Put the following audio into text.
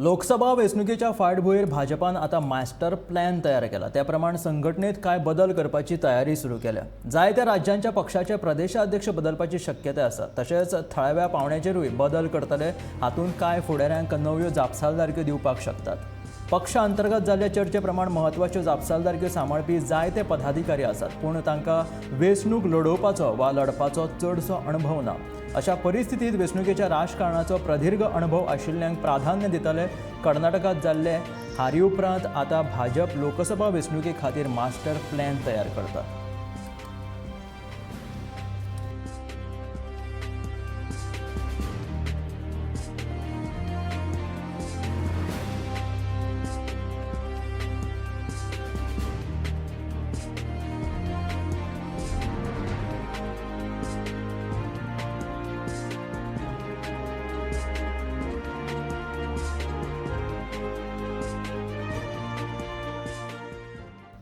लोकसभा वेंचणुकेच्या फाटभूंयेर भाजपान आतां मास्टर प्लॅन तयार केला. त्या प्रमाण संघटनेत कांय बदल करपाची तयारी सुरू केल्या. जायत्या राज्यांच्या पक्षाचे प्रदेशाध्यक्ष बदलपाची शक्यताय आसा. तशेंच थळाव्या पावंड्याचेरूय बदल करतले. हातूंत कांय फुडाऱ्यांक नव्यो जापसालदारक्यो दिवपाक शकतात. पक्ष अंतर्गत जाल्ल्या चर्चे प्रमाण म्हत्वाच्यो जापसालदारक्यो सांबाळपी जायते पदाधिकारी आसात, पूण तांकां वेंचणूक लडोवपाचो वा लढपाचो चडसो अणभव ना. अशा परिस्थितीत वेंचणुकेच्या राजकारणाचो प्रदीर्घ अणभव आशिल्ल्यांक प्राधान्य दितले. कर्नाटकांत जाल्ले हारी उपरांत आतां भाजप लोकसभा वेंचणुके खातीर मास्टर प्लॅन तयार करता.